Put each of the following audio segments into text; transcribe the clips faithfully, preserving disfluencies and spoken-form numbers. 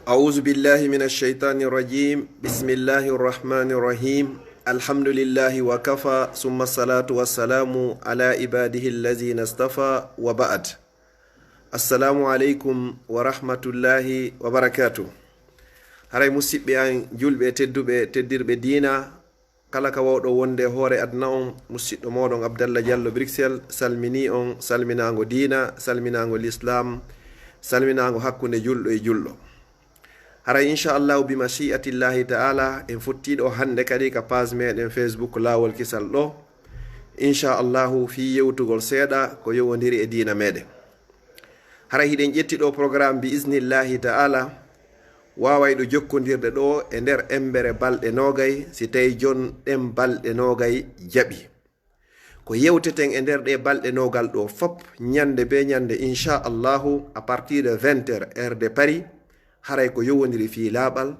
أعوذ بالله من الشيطان الرجيم. بسم الله الرحمن الرحيم. الحمد لله وكفى، ثم الصلاة والسلام على عباده الذين اصطفى، وبعد. السلام عليكم ورحمة الله وبركاته. Haray musiɓɓe an julɓe tedduɓe, teddirɓe diina, kala ka wawɗo wonde e hoore aduna on, musiɗɗo moɗon Abdallah Diallo Bruxelles salmini on, salminaango diina, salminaango l'islam, salminaango hakkunde julɗo e julɗo. Haray, inchallahu, bi mashi'atillahi ta'ala, en fottiɗo hannde kadi ka page meɗen Facebook Laawol Kisal ɗo. Inchallahu, fii yewtugol seeɗa ko yowondiri e diina meɗen. Haray hiɗen ƴetti ɗo programme bi iznillahi ta'ala, waawayɗo jokkondirde ɗo e nder embere balɗe noogay, si tawi jon ɗen balɗe noogay jaɓi. Ko yewteten e nder ɗe balɗe noogal ɗo fop, ñande be ñande, inchallahu, à partir de vingt heures, heure de Paris, haray ko yowondiri fii laaɓal,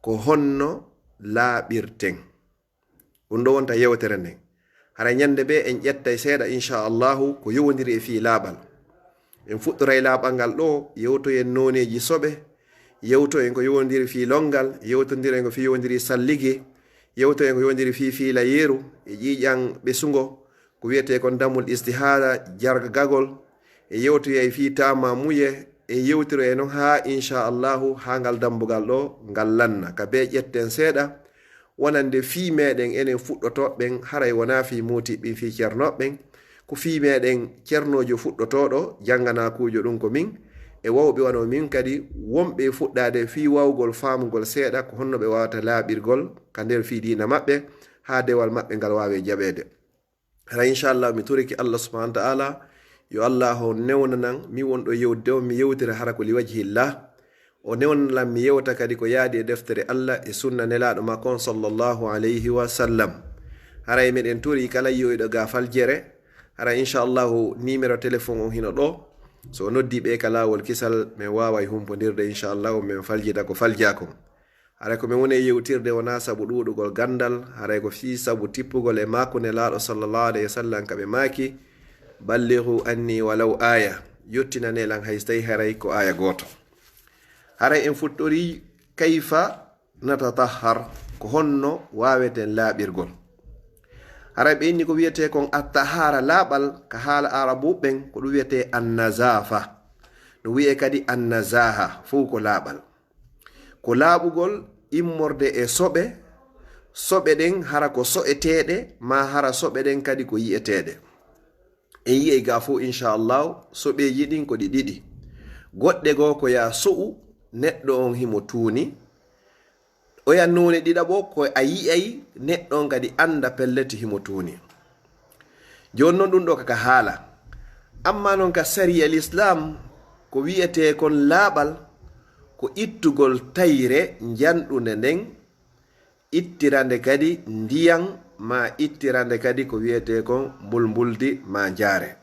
ko honno laaɓirten. Ɗum ɗo wonta yewtere nden. Haray ñande be en ƴettay seeɗa, inchallahu, ko yowondiri e fii laaɓal. En fuɗɗoray laaɓal ngal ɗo, yewtoyen nooneeji soɓe, yewtoyen ko yowondiri fii longal, yewtondiren ko fii yowondiri sallige, yewtoyen ko yowondiri fii fiilayeeru e ƴiiƴan ɓesungo, ko wiyetee kon damul istihara, jargagol, e yewtoyay fii taamamuye, e yewtiroye non haa, inchallahu, haa ngal dambugal ɗo ngal lanna. Ka be ƴetten seeɗa, wonande fii meɗen enen fuɗɗotooɓe ɓen, haray wonaa fii mootiɓɓe ɓen, fii cernooɓe ɓen. Ko fii meɗen cernoojo fuɗɗotooɗo, jannganakuujo ɗum ko min, e wawɓe wano min kadi, wonɓe e fuɗɗaade fii wawgol faamugol seeɗa ko honno ɓe wawata laaɓirgol ka nder fii diina maɓɓe, haa dewal maɓɓe ngal waawe jaɓeede. Hara, inchallah, mi torike Allah subhanahu wa ta'ala, yo Allah o newnanan, mi wonɗo yewtude on, mi yewtira hara ko li wajhillah. O newnanan mi yewta kadi ko yaadi e deftere Allah e sunna nelaaɗo makko on, sallallahu alayhi wa sallam. Haray meɗen tori kala yi'oyɗo ga faljere. Hara, inchallahu, numéro téléphone on hino ɗo. So o noddi ɓe ka Laawol Kisal, men waaway humpondirde, inchallahu, men faljita ko faljaa kon. Haray ko men woni e yewtirde wonaa sabu ɗuuɗugol ganndal, haray ko fii sabu tippugol e maaku nelaaɗo, sallallahu alayhi wa sallam, ka ɓe maaki, "Ballighu anni walaw aya." Yottinanee lan hay so tawi haray ko aya gooto. Haray en fuɗɗorii, kayfa natatahhar, ko honno waaweten laaɓirgol. Haray ɓe inni ko wiyetee kon at-tahara, laaɓal, ka haala aarabuɓe ɓen, ko ɗum wiyetee an-nazafa. No wiyee kadi an-nazaha, fow ko laaɓal. Ko laaɓugol immorde e soɓe, soɓe ɗen hara ko so'eteeɗe, maa hara soɓe ɗen kadi ko yi'eteeɗe. En yi'ay ga fow, inchallahu, soɓeeji ɗin ko ɗi ɗiɗi. Goɗɗe goo ko yaa so'u neɗɗo on himo tuuni. Oya noone ɗiɗaɓo ko a yi'ay neɗɗo on kadi annda pellet himo tuuni. Jooni non ɗum ɗo kaka haala. Amma non ka sariya l'islam, ko wi'etee kon laaɓal, ko ittugol tayre njanɗunde nden, ittirande kadi ndiyan, maa ittirande kadi ko wi'etee kon mbulmbuldi maa njaare.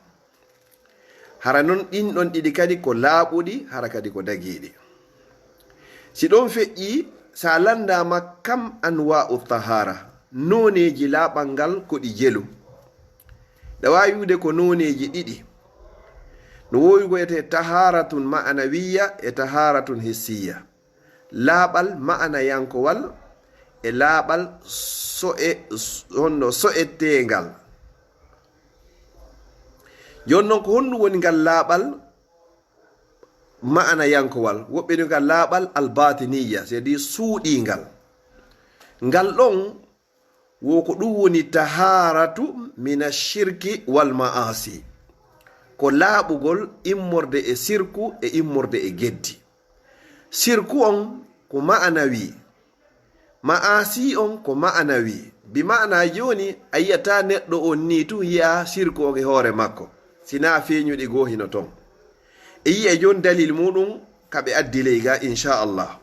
Hara non ɗin ɗon ɗiɗi kadi ko laaɓuɗi, hara kadi ko dagiiɗi. Si ɗon feƴƴi, sa landaama kam anwa'u tahara, nooneeji laaɓal ngal ko ɗi jelu. Ɗa waawi wi'ude ko nooneeji ɗiɗi. No woowi ko wi'etee taharatun ma'anawiyya e taharatun hissiyya. Laaɓal ma'anayankowal e laaɓal so'e-, honno so'eteengal. Jooni non, ko honɗum woni ngal laaɓal ma'anayankowal? Woɓɓe ni ngal laaɓal albatiniya, c'est-à-dire suuɗiingal. Ngal ɗon wo ko ɗum woni taharatu mina shirki wal ma'asi. Ko laaɓugol immorde e sirku e immorde e geddi. Sirku on ko ma'anawi, ma'asi on ko ma'anawi. Bi ma'ana jooni a yi'ata neɗɗo on ni tun yi'a sirku on e hoore makko, sinaa feeñuɗi goo hino ton. E yi'ay jooni dalil muɗum ka ɓe addi ley ga, inchallah.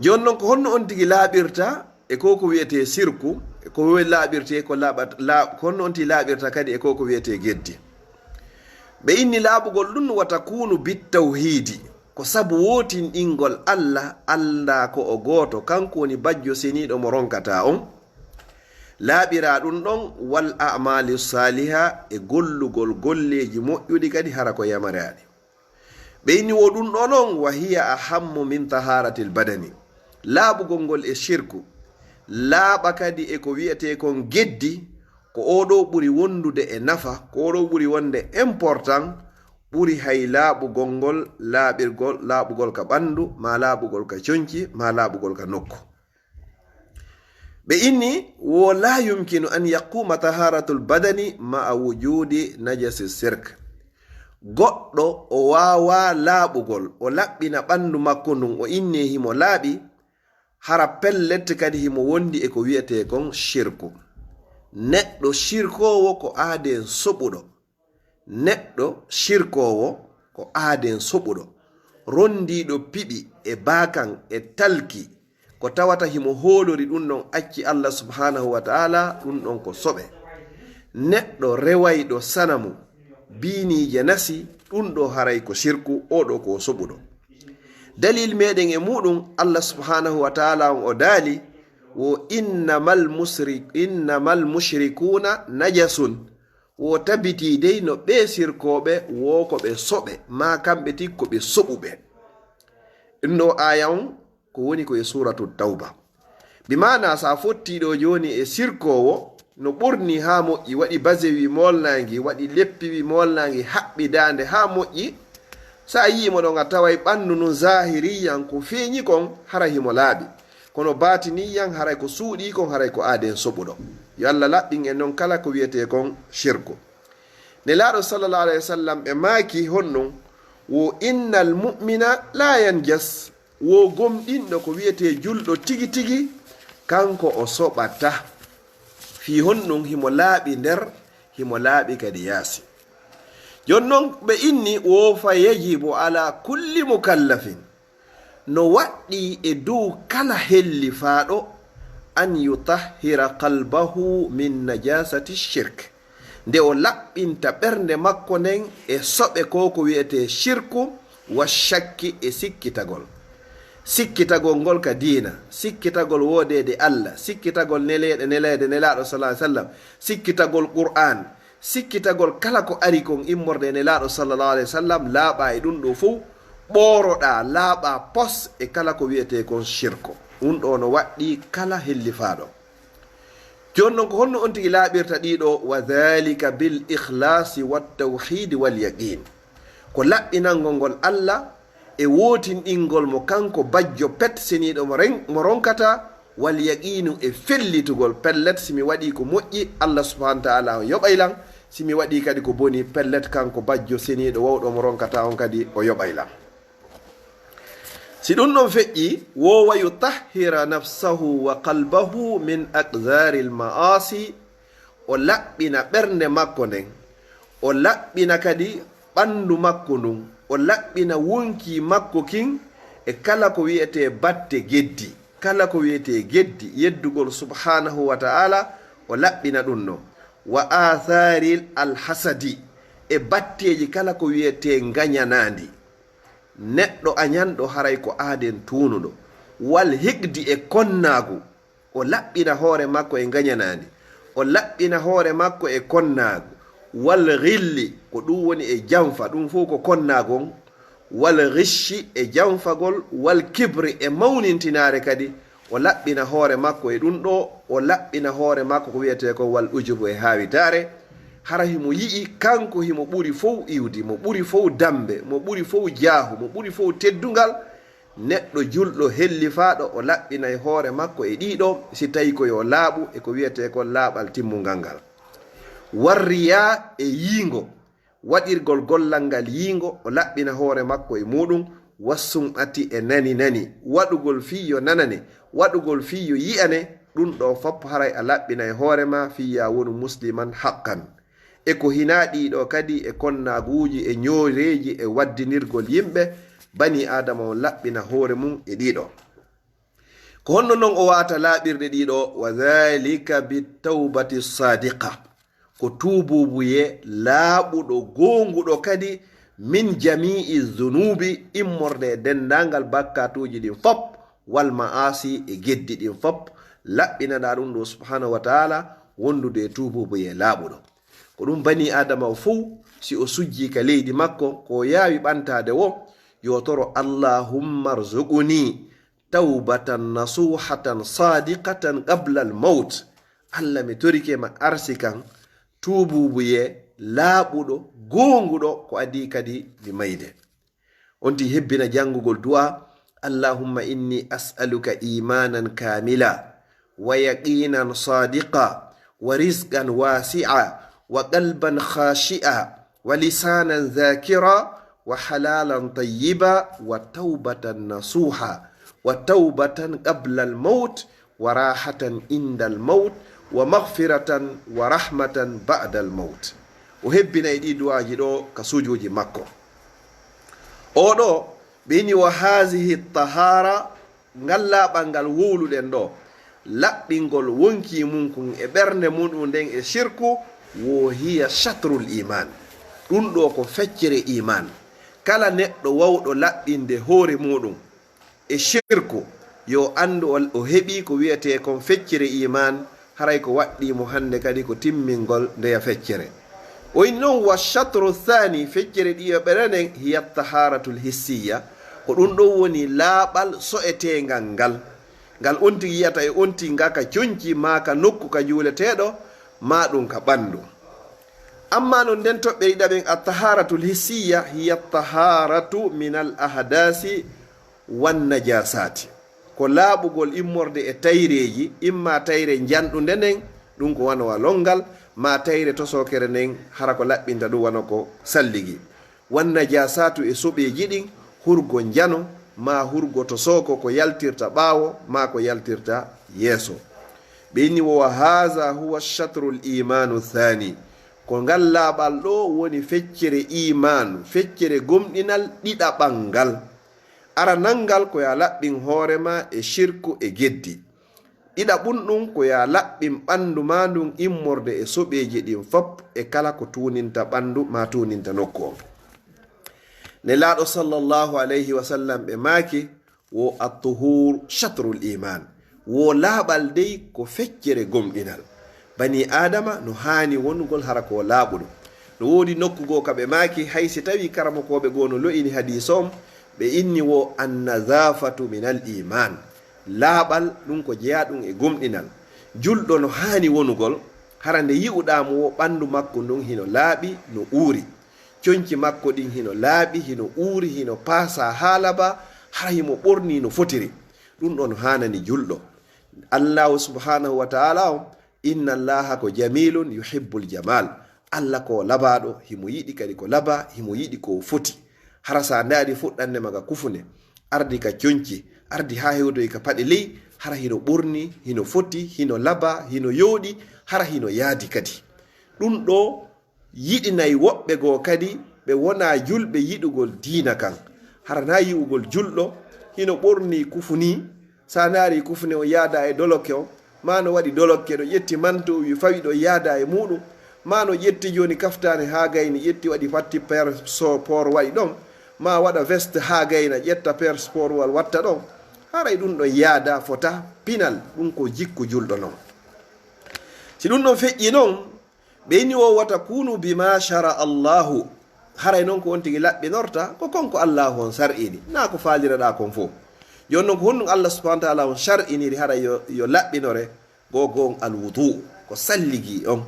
Jooni non, ko honno on tigi laaɓirta e ko ko wi'etee sirku, e ko we-, laaɓirtee ko laaɓat-, laa-, ko honno on tigi laaɓirta kadi e ko ko wi'etee geddi? Ɓe inni laaɓugol ɗum, wa takunu bit tawhidi, ko sabu wootinɗingol Allah, Allah ko o gooto, kanko woni bajjo seniiɗo mo ronkataa on. Laaɓiraa ɗum ɗon, wal a'mali saliha, e gollugol golleeji moƴƴuɗi kadi hara ko yamaraaɗi. Ɓe inni wo ɗum ɗo noon, wa hiya ahammu min taharatil badani. Laaɓugol ngol e shirku, laaɓa kadi e ko wiyetee kon geddi, ko oo ɗoo ɓuri wondude e nafa, ko oo ɗoo ɓuri wonde important, ɓuri hay laaɓugol ngol, laaɓirgol, laaɓugol ka ɓanndu, maa laaɓugol ka conci, maa laaɓugol ka nokku. Ɓe inni, wo la yumkinu an yaquma taharatul badani ma'a wujudi najasi shirk. Goɗɗo o waawaa laaɓugol, o laɓɓina ɓanndu makko ndun, o innee himo laaɓi, hara pellet kadi himo wondi e ko wiyetee kon shirku. Neɗɗo shirkoowo ko aaden soɓuɗo. Neɗɗo shirkoowo ko aaden soɓuɗo, rondiiɗo piɓi e baakan e talki, ko tawata himo hoolori ɗum ɗon acci Allah subhanahu wa ta'ala, ɗum ɗon ko soɓe. Neɗɗo rewayɗo sanamu, biiniije nasi, ɗum ɗo haray ko shirku, oo ɗo ko o soɓuɗo. Dalil meɗen e muɗum, Allah subhanahu wa ta'ala on o daali, wo innamal musri-, innamal mushrikuuna najasun. Wo tabitii dey no ɓee sirkooɓe wo ko ɓe soɓe, maa kamɓe tigi ko ɓe soɓuɓe. Ɗum ɗo aaya on ko woni ko e Suuratu Tawba. Bi maanaa, so a fottii ɗo jooni e sirkoowo, no ɓorni haa moƴƴi, waɗi basewi moolnaangi, waɗi leppiwi moolnaangi, haɓɓi daande haa moƴƴi. So a yii mo ɗon, a taway ɓanndu ndun zaahiriyan ko feeñi kon, hara himo laaɓi. Kono baatiniyan, haray ko suuɗii kon, haray ko aaden soɓuɗo. Yo Allah laɓɓin en non kala ko wiyetee kon shirku. Nelaaɗo sallallahu alayhi wa sallam ɓe maaki honɗum, wo innal mu'mina la yanjas, wo gomɗinɗo ko wiyetee julɗo tigi tigi, kanko o soɓata. Fii honɗum? Himo laaɓi nder, himo laaɓi kadi yaasi. Jooni non ɓe inni, wo fa yajibu ala kulli mukallafin, no waɗɗii e dow kala hellifaaɗo, an yutahhira qalbahu min najasati shirk, nde o laɓɓinta ɓernde makko nden e soɓe ko ko wiyetee shirku, wa shakki, e sikkitagol. Sikkitagol ngol ka diina, sikkitagol woodeede Allah, sikkitagol neleeɗe, neleede Nelaaɗo sallallahu alaihi wasallam, sikkitagol Qur'an, sikkitagol kala ko ari kon immorde e Nelaaɗo sallallahu alaihi wasallam, laaɓa e ɗum ɗo fow, ɓooroɗaa, laaɓa pos e kala ko wiyetee kon shirko. Ɗum ɗo no waɗɗii kala hellifaaɗo. Jooni non, ko honno on tigi laaɓirta ɗiɗo? Wa dhalika bil ikhlasi wat tawhidi wal yaqin. Ko laɓɓinangol ngol Allah e wootinɗingol mo kanko bajjo pet seniiɗo mo ren-, mo ronkata, wal yaqiinu e fellitugol, pellet, si mi waɗii ko moƴƴi, Allah subhanahu wa ta'ala on yoɓay lan, si mi waɗii kadi ko boni, pellet, kanko bajjo seniiɗo wawɗo mo ronkata on kadi o yoɓay lan. Si ɗum ɗon feƴƴi, wo wa yutahhira nafsahu wa qalbahu min aqdharil ma'asi, o laɓɓina ɓernde makko nden, o laɓɓina kadi ɓanndu makko ndun, o laɓɓina wonkii makko kin e kala ko wiyetee batte geddi, kala ko wiyetee geddi, yeddugol subhanahu wa ta'ala, o laɓɓina ɗum ɗon. Wa atharil alhasadi, e batteeji kala ko wiyetee ngañanaandi. Neɗɗo añanɗo haray ko aaden tuunuɗo. Wal higdi, e konnaagu. O laɓɓina hoore makko e ngañanaandi. O laɓɓina hoore makko e konnaagu. Wal ghilli, ko ɗum woni e janfa, ɗum fof ko konnaagu on. Wal ghishshi, e janfagol. Wal kibri, e mawnintinaare kadi. O laɓɓina hoore makko e ɗum ɗo, o laɓɓina hoore makko ko wiyetee ko wal ujubu e haawitaare. Hara himo yi'i kanko himo ɓuri fow iwdi, mo ɓuri fow dammbe, mo ɓuri fow jaahu, mo ɓuri fow teddungal. Neɗɗo julɗo hellifaaɗo, o laɓɓinay hoore makko e ɗiɗo, si tawi ko yo laaɓu e ko wiyetee kon laaɓal timmungal ngal. War riyaa, e yiingo, waɗirgol gollal ngal yiingo, o laɓɓina hoore makko e muɗum. Wassum'ati, e nani nani, waɗugol fii yo nanane, waɗugol fii yo yi'ane, ɗum ɗo fof haray a laɓɓinay hoore ma fii ya wonu musliman haqqan. E ko hinaa ɗii ɗo kadi e konnaaguuji, e ñooreeji, e waddinirgol yimɓe, banii Aadama on laɓɓina hoore mum e ɗii ɗo. Ko honno non o waata laaɓirɗe ɗii ɗo? Wa dhalika bit tawbati sadiqa. Ko tuubuubuyee laaɓuɗo, goonguɗo kadi, min jami'i zunuubi, immorde e denndaangal bakkaatuuji ɗin fop, wal ma'asi, e geddi ɗin fop, laɓɓinaɗaa ɗum ɗo subhanahu wa ta'ala, wondude e tuubuubuyee laaɓuɗo. Ko ɗum banii Aadama o fow, si o sujjii ka leydi makko, ko o yaawi ɓantaade wo, yo toro, "Allahumma rzuquni tawbatan nasuhatan sadiqatan qabla al-mawt." Allah, mi torike ma arsikan tuubuubuye laaɓuɗo, goonguɗo ko adii kadi mi mayde. On ti hebbina janngugol du'a, "Allahumma inni as'aluka imanan kamila, wa yaqinan sadiqa, wa rizqan wasi'a, wa qalban khashi'a, wa lisanan zakira, wa halalan tayyiba, wa tawbatan nasuha, wa tawbatan qabla al-mawt, wa rahatan inda al-mawt, wa maghfiratan wa rahmatan ba'da al-mawt." O hebbinay ɗi du'aaji ɗo ka sujuuji makko. O ɗo ɓe inni, "Wa hazihi tahara, ngal laaɓal ngal wowluɗen ɗo, laɓɓingol wonkii mum kun e ɓernde muɗum nden e shirku, wo hiya shatrul iman." Ɗum ɗo ko feccere iman. Kala neɗɗo wawɗo laɓɓinde hoore muɗum e shirku, yo anndu o, o heɓi ko wiyetee kon feccere iman, haray ko waɗɗii mo hannde kadi ko timmingol ndeya feccere. O inni noon, "Wa shatru thani, feccere ɗiɗaɓere nden, hiya taharatul hissiya, ko ɗum ɗon woni laaɓal so'eteengal ngal, ngal on tigi yi'ata e on tigi, nga ka conci, maa ka nokku ka juuleteeɗo, maa ɗum ka ɓanndu." Amma noon nden toɓɓere ɗiɗaɓen, at taharatul hissiya, hiya taharatu min al ahdasi wan najasaati, ko laaɓugol immorde e tayreeji, imma tayre njanɗunde nden, ɗum ko wano wa lonngal, ma tayre tosookere nden, hara ko laɓɓinta ɗum wano ko salligi. Wan najasaatu, e soɓeeji ɗin, hurgo njano, ma hurgo tosooko ko yaltirta ɓaawo, ma ko yaltirta yeeso. Ɓe inni wo, "Wa haza huwa shatrul imanu thani." Ko ngal laaɓal ɗo woni feccere imaanu, feccere gomɗinal ɗiɗaɓal ngal. Aranal ngal ko yo a laɓɓin hoore ma e shirku e geddi. Ɗiɗaɓun ɗun ko yo a laɓɓin ɓandu ma ndun immorde e soɓeeji ɗin fop e kala ko tuuninta ɓandu ma tuuninta nokku on. Nelaaɗo sallallahu alayhi wa sallam ɓe maaki, wo at-tuhur shatrul iman. Wo laaɓal dey ko feccere gomɗinal. Bani Aadama no haani wonugol hara ko laaɓuɗo. No woodi nokku goo ka ɓe maaki, hay si tawii karamokooɓe goo no lo'ini hadiis on, ɓe inni wo an-nazafatu min al-iman. Laaɓal ɗum ko jeyaa ɗum e gomɗinal. Julɗo no haani wonugol, hara nde yi'uɗaa mo wo ɓanndu makko ndun hino laaɓi, no uuri. Conci makko ɗin hino laaɓi, hino uuri, hino paasaa haa laba, hara himo ɓornii no fotiri. Ɗum ɗon haanani julɗo. Allahu subhanahu wa ta'ala on, inna Allaha ko jamilun yuhibbul jamal. Allah ko labaaɗo, himo yiɗi kadi ko labaa, himo yiɗi ko foti. Hara sa ndaari fuɗɗannde ma ka kufune, ardi ka conci, ardi haa hewtoyi ka paɗe ley, hara hino ɓorni, hino foti, hino labaa, hino yooɗi, hara hino yaadi kadi. Ɗum ɗo yiɗinay woɓɓe goo kadi ɓe wonaa julɓe yiɗugol diina kan. Hara na yi'ugol julɗo hino ɓornii kufuni, sa ndaari kufune o yaada e dolokke on, ma no waɗi dolokke ɗo ƴetti manto wi fawi ɗo yaada e muɗum, ma no ƴetti jooni kaftaane haa gayni ƴetti waɗi patti per so-, por waɗi ɗon, ma waɗa veste haa gayna ƴetta per sport wal watta ɗon. Haray ɗum ɗon yaada fota pinal, ɗum ko jikku julɗo non. Si ɗum ɗon feƴƴi non, ɓe inni o wata kunu bima shara Allahu. Haray non ko on tigi laɓɓinorta, ko kon ko Allahu on sar'ini, naa ko faaliraɗaa kon fof. Jooni non ko honɗum Allah subhanahu wa ta'ala on sar'iniri haray yo, yo laɓɓinore? Goo goo on alwudu, ko salligi on.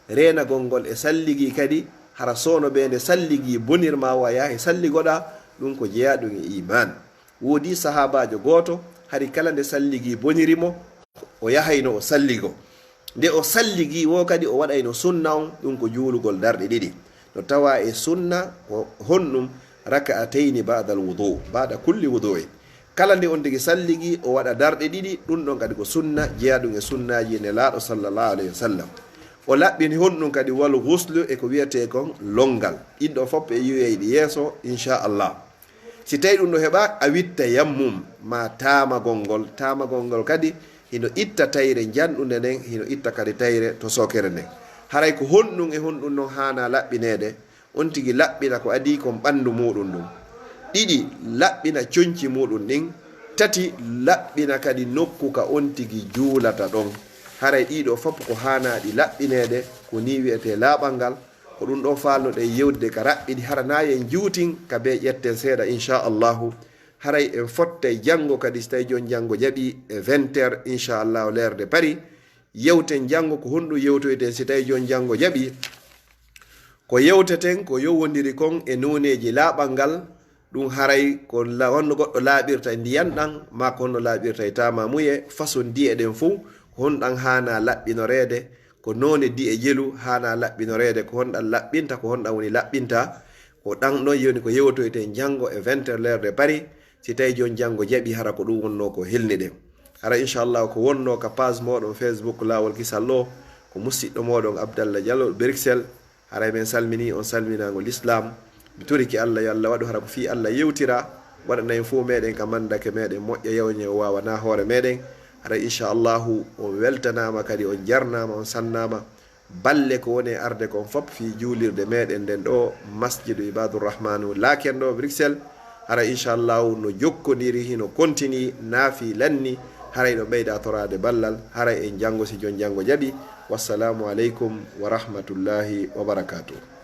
Reenagol ngol e salligi kadi, hara soono ɓe nde salligi bonir ma wa yaha e salligoɗaa, ɗum ko jeyaa ɗum e iman. Woodi sahaabaajo gooto, hari kala nde salligi boniri mo, o yahayno o salligo. Nde o salligi wo kadi o waɗayno sunna on, ɗum ko juulugol darɗe ɗiɗi. No tawa e sunna ko honɗum? Raka'atayni ba'dal wudu, ba'da kulli wudu'in. Kala nde on tigi salligi o waɗa darɗe ɗiɗi, ɗum ɗon kadi ko sunna, jeyaa ɗum e sunnaaji Nelaaɗo sallallahu alayhi wa sallam. O laɓɓini honɗum kadi? Wal ghuslu, e ko wiyetee kon lonngal. Ɗin ɗon fof e yi'oyay ɗi yeeso, inchallah. Si tawi ɗum no heɓa, a witta yammum, ma taamagol ngol. Taamagol ngol kadi hino itta tayre njanɗunde nden, hino itta kadi tayre tosookere nden. Haray ko honɗum e honɗum non haana laɓɓineede? On tigi laɓɓina ko adii kon ɓanndu muɗum ndun. Ɗiɗi, laɓɓina conci muɗum ɗin. Tati, laɓɓina kadi nokku ka on tigi juulata ɗon. Haray ɗii ɗoo fof ko haanaa ɗi laɓɓineede, ko nii wi'etee laaɓal ngal. Ko ɗum ɗo faalnoɗen yewtude ka raɓɓiɗi, hara na en juutin ka be ƴetten seeɗa, inchallahu. Haray en fottay janngo kadi, si tawi jooni janngo jaɓi, e vingt heures, inchallahu, l'heure de Paris. Yewten janngo, ko honɗum yewtoyten si tawi jooni janngo jaɓi? Ko yewteten ko yowondiri kon e nooneeji laaɓal ngal, ɗum haray ko la-, honno goɗɗo laaɓirta ndiyan ɗan, maa ko honno laaɓirta e taamamuye, façon di'e ɗen fow, ko honɗan haana laɓɓinoreede, ko noone di'e jelu haana laɓɓinoreede, ko honɗan laɓɓinta, ko honɗan woni laɓɓinta, ko ɗan ɗon yoni ko yewtoyten janngo e vingt heures l'heure de Paris, si tawi jooni janngo jaɓi, hara ko ɗum wonnoo ko helniɗen. Hara inchallahu ko wonnoo ka page mooɗon Facebook Laawol Kisal ɗo, ko musiɗɗo mooɗon Abdallah Diallo Bruxelles. Haray men salmini on salminaango l'islam. Mi toriki Allah yo Allah waɗu hara ko fii Allah yewtira, waɗana en fow meɗen ka mandake meɗen moƴƴa yawñe o waawana hoore meɗen. Haray inchallahu on weltanaama kadi, on jarnaama, on sannaama. Balle ko woni e arde kon fop fii juulirde meɗen nden ɗo Masjidu Ibadurrahmanu Laken ɗo Bruxelles. Haray inchallahu no jokkondiri, hino kontini, naafi lanni, haray no ɓeyda toraade ballal, haray en janngo si jooni janngo jaɓi. Wassalamu aleykum wa rahmatullahi wa barakatuh.